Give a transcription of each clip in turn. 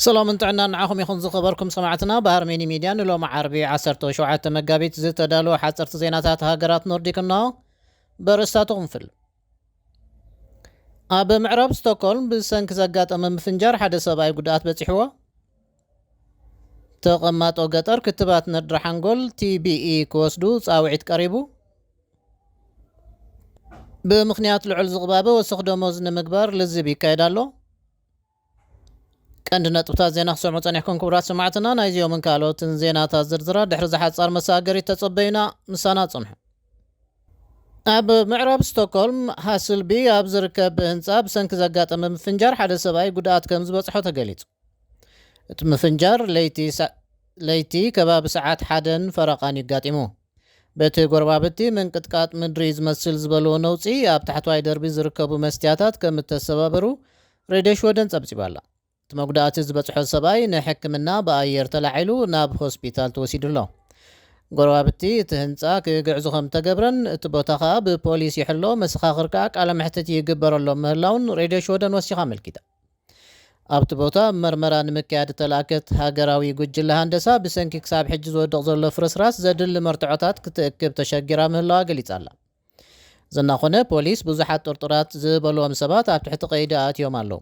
ሰላምን ጥዕናን ንዓኹም ይኹን ዝኸበርኩም ሰማዕትና። ብሃርሜኒ ሚድያ ንሎሚ ዓርቢ ዓሰርተ ሸውዓተ መጋቢት ዝተዳለወ ሓፀርቲ ዜናታት ሃገራት ኖርዲክ እነሆ። በርእስታቱ ክንፍል። ኣብ ምዕራብ ስቶክሆልም ብሰንኪ ዘጋጠመ ምፍንጃር ሓደ ሰብኣይ ጉድኣት በፂሕዎ። ተቐማጦ ገጠር ክትባት ነድሪ ሓንጎል ቲቢኢ ክወስዱ ፃውዒት ቀሪቡ። ብምኽንያት ልዑል ዝቕባበ ወሰኽ ደሞዝ ንምግባር ልዝብ ይካየድ ኣሎ። ቀንዲ ነጥብታት ዜና ክሰምዑ ጸኒሕኩም ክቡራት ሰማዕትና። ናይዚኦምን ካልኦትን ዜናታት ዝርዝራ ድሕሪ ዝሓጻር መሰጋገሪት ተጸበዩና፣ ምሳና ጽንሑ። ኣብ ምዕራብ ስቶክሆልም ሃስልቢ ኣብ ዝርከብ ህንጻ ብሰንኪ ዘጋጠመ ምፍንጃር ሓደ ሰብኣይ ጉድኣት ከም ዝበጽሖ ተገሊጹ። እቲ ምፍንጃር ለይቲ ሰ-፣ ለይቲ ከባቢ ሰዓት ሓደን ፈረቓን እዩ ኣጋጢሙ። በቲ ጎረባብቲ ምንቅጥቃጥ ምድሪ ዝመስል ዝበልዎ ነውጺ ኣብ ታሕተዋይ ደርቢ ዝርከቡ መስትያታት ከም እተሰባበሩ ሬድዮ ሽወደን ጸብጺባ ኣላ። እቲ መጉዳእቲ ዝበጽሖ ሰብኣይ ንሕክምና ብኣየር ተላዒሉ ናብ ሆስፒታል ተወሲዱ ኣሎ። ጎረባብቲ እቲ ህንጻ ክግዕዙ ከም ተገብረን እቲ ቦታ ከኣ ብፖሊስ ይሕሎ፣ መሰኻኽር ከኣ ቃለ መሕትት ይግበረሎም ምህላውን ሬድዮ ሽወደን ወሲኻ ኣመልኪታ። ኣብቲ ቦታ መርመራ ንምክያድ እተላእከት ሃገራዊ ጉጅለ ሃንደሳ ብሰንኪ ክሳብ ሕጂ ዝወድቕ ዘሎ ፍርስራስ ዘድሊ መርትዖታት ክትእክብ ተሸጊራ ምህላዋ ገሊጻ ኣላ። ዝናኾነ ፖሊስ ብዙሓት ጥርጡራት ዝበልዎም ሰባት ኣብ ትሕቲ ቀይዲ ኣእትዮም ኣለዉ።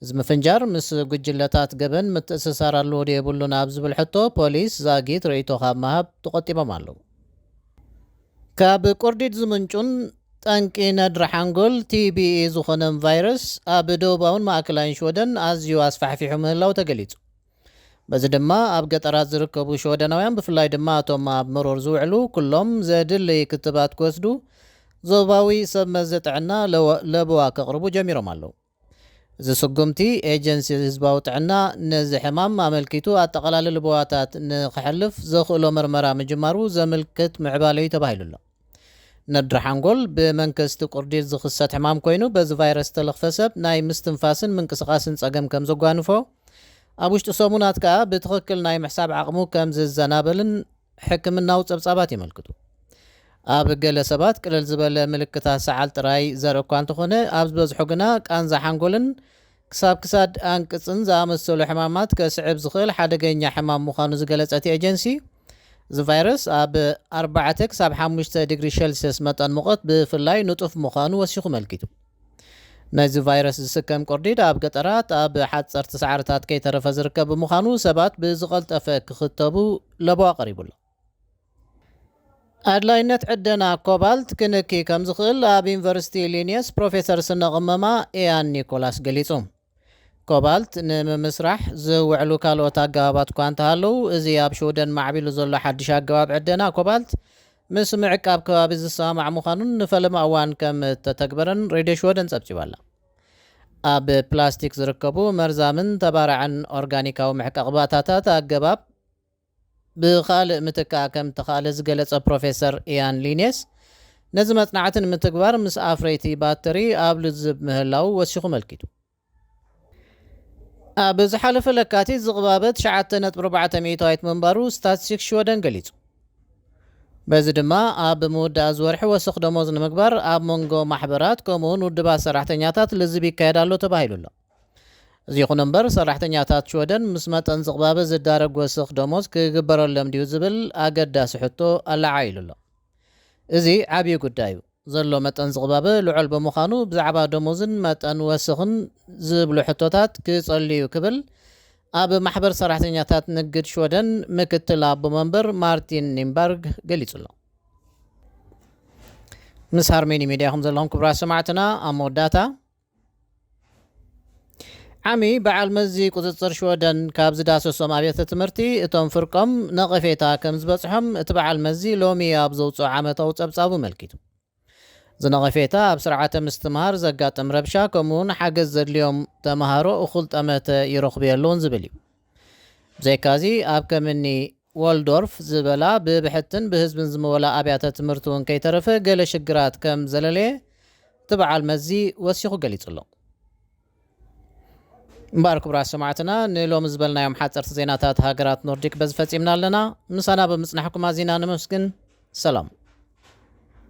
እዚ ምፍንጃር ምስ ጉጅለታት ገበን ምትእስሳር ኣለዎ ዶ የብሉን ኣብ ዝብል ሕቶ ፖሊስ ዛጊት ርእይቶ ካብ ምሃብ ተቖጢቦም ኣለዉ። ካብ ቁርዲድ ዝምንጩን ጠንቂ ነድሪ ሓንጎል ቲቢኢ ዝኾነ ቫይረስ ኣብ ደቡባውን ማእከላይን ሽወደን ኣዝዩ ኣስፋሕፊሑ ምህላው ተገሊጹ። በዚ ድማ ኣብ ገጠራት ዝርከቡ ሽወደናውያን ብፍላይ ድማ እቶም ኣብ መሮር ዝውዕሉ ኩሎም ዘድሊ ክትባት ክወስዱ ዞባዊ ሰብ መዚ ጥዕና ለወ-፣ ለበዋ ከቕርቡ ጀሚሮም ኣለዉ። እዚ ስጉምቲ ኤጀንሲ ህዝባዊ ጥዕና ነዚ ሕማም ኣመልኪቱ ኣጠቓላሊ ልበዋታት ንክሕልፍ ዘኽእሎ መርመራ ምጅማሩ ዘምልክት ምዕባለ እዩ ተባሂሉ ኣሎ። ነድሪ ሓንጎል ብመንከስቲ ቁርዲድ ዝኽሰት ሕማም ኮይኑ በዚ ቫይረስ ዝተለኽፈ ሰብ ናይ ምስትንፋስን ምንቅስቓስን ጸገም ከም ዘጓንፎ፣ ኣብ ውሽጢ ሰሙናት ከኣ ብትኽክል ናይ ምሕሳብ ዓቕሙ ከም ዝዘናበልን ሕክምናዊ ጸብጻባት የመልክቱ። ኣብ ገለ ሰባት ቅልል ዝበለ ምልክታት ሰዓል ጥራይ ዘርኢ እኳ እንተኾነ፣ ኣብ ዝበዝሑ ግና ቃንዛ ሓንጎልን ክሳብ ክሳድ ኣንቅጽን ዝኣመሰሉ ሕማማት ከስዕብ ዝኽእል ሓደገኛ ሕማም ምዃኑ ዝገለጸ እቲ ኤጀንሲ፣ እዚ ቫይረስ ኣብ ኣርባዕተ ክሳብ ሓሙሽተ ዲግሪ ሸልሲየስ መጠን ሙቐት ብፍላይ ንጡፍ ምዃኑ ወሲኹ ኣመልኪቱ። ነዚ ቫይረስ ዝስከም ቁርዲድ ኣብ ገጠራት ኣብ ሓጸርቲ ሳዕርታት ከይተረፈ ዝርከብ ብምዃኑ ሰባት ብዝቐልጠፈ ክኽተቡ ለበዋ ቀሪቡ ኣሎ። ኣድላይነት ዕደና ኮባልት ክንኪ ከም ዝኽእል ኣብ ዩኒቨርሲቲ ሊኒየስ ፕሮፌሰር ስነ ቅመማ ኢያን ኒኮላስ ገሊጹ። ኮባልት ንምምስራሕ ዝውዕሉ ካልኦት ኣገባባት እኳ እንተሃለዉ፣ እዚ ኣብ ሽወደን ማዕቢሉ ዘሎ ሓድሽ ኣገባብ ዕደና ኮባልት ምስ ምዕቃብ ከባቢ ዝሰማማዕ ምዃኑን ንፈለማ እዋን ከም እተተግበረን ሬድዮ ሽወደን ጸብጺባ ኣላ። ኣብ ፕላስቲክ ዝርከቡ መርዛምን ተባራዕን ኦርጋኒካዊ መዕቀቕባታታት ኣገባብ ብኻልእ ምትካእ ከም እተኻእለ ዝገለጸ ፕሮፌሰር ኢያን ሊኔስ፣ ነዚ መጽናዕቲ ንምትግባር ምስ ኣፍረይቲ ባተሪ ኣብ ልዝብ ምህላው ወሲኹ መልኪቱ። ኣብ ዝሓለፈ ለካቲት ዝቕባበ ትሽዓተ ነጥቢ ኣርባዕተ ሚእታዊት ምንባሩ ስታትስቲክስ ሽወደን ገሊጹ። በዚ ድማ ኣብ ምውዳእ እዚ ወርሒ ወሰኽ ደሞዝ ንምግባር ኣብ መንጎ ማሕበራት ከምኡውን ውድባት ሰራሕተኛታት ልዝብ ይካየድ ኣሎ ተባሂሉ ኣሎ። እዚ ይኹን እምበር፣ ሰራሕተኛታት ሽወደን ምስ መጠን ዝቕባበ ዝዳረግ ወሰኽ ደሞዝ ክግበረሎም ድዩ ዝብል ኣገዳሲ ሕቶ ኣለዓዒሉ ኣሎ። እዚ ዓብዪ ጉዳይ እዩ። ዘሎ መጠን ዝቕባበ ልዑል ብምዃኑ፣ ብዛዕባ ደሞዝን መጠን ወሰኽን ዝብሉ ሕቶታት ክጸልዩ ክብል ኣብ ማሕበር ሰራሕተኛታት ንግድ ሽወደን ምክትል ኣቦ መንበር ማርቲን ኒምበርግ ገሊጹ ኣሎ። ምስ ሃርሜኒ ሚድያ ኢኹም ዘለኹም ክቡራት ሰማዕትና። ኣብ መወዳእታ፣ ዓሚ በዓል መዚ ቁጽጽር ሽወደን ካብ ዝዳሰሶም ኣብያተ ትምህርቲ እቶም ፍርቆም ነቐፌታ ከም ዝበጽሖም እቲ በዓል መዚ ሎሚ ኣብ ዘውጽኦ ዓመታዊ ጸብጻቡ ኣመልኪቱ። እዚ ነቐፌታ ኣብ ስርዓተ ምስትምሃር ዘጋጥም ረብሻ ከምኡውን ሓገዝ ዘድልዮም ተምሃሮ እኹል ጠመተ ይረኽቡ የለውን ዝብል እዩ። ብዘይካዚ ኣብ ከምኒ ወልዶርፍ ዝበላ ብብሕትን ብህዝብን ዝመወላ ኣብያተ ትምህርቲ እውን ከይተረፈ ገለ ሽግራት ከም ዘለለየ እቲ በዓል መዚ ወሲኹ ገሊጹ ኣሎ። እምበኣር ክቡራት ሰማዕትና፣ ንሎሚ ዝበልናዮም ሓጸርቲ ዜናታት ሃገራት ኖርዲክ በዚ ፈጺምና ኣለና። ምሳና ብምጽናሕኩም ኣዚና ነመስግን። ሰላም።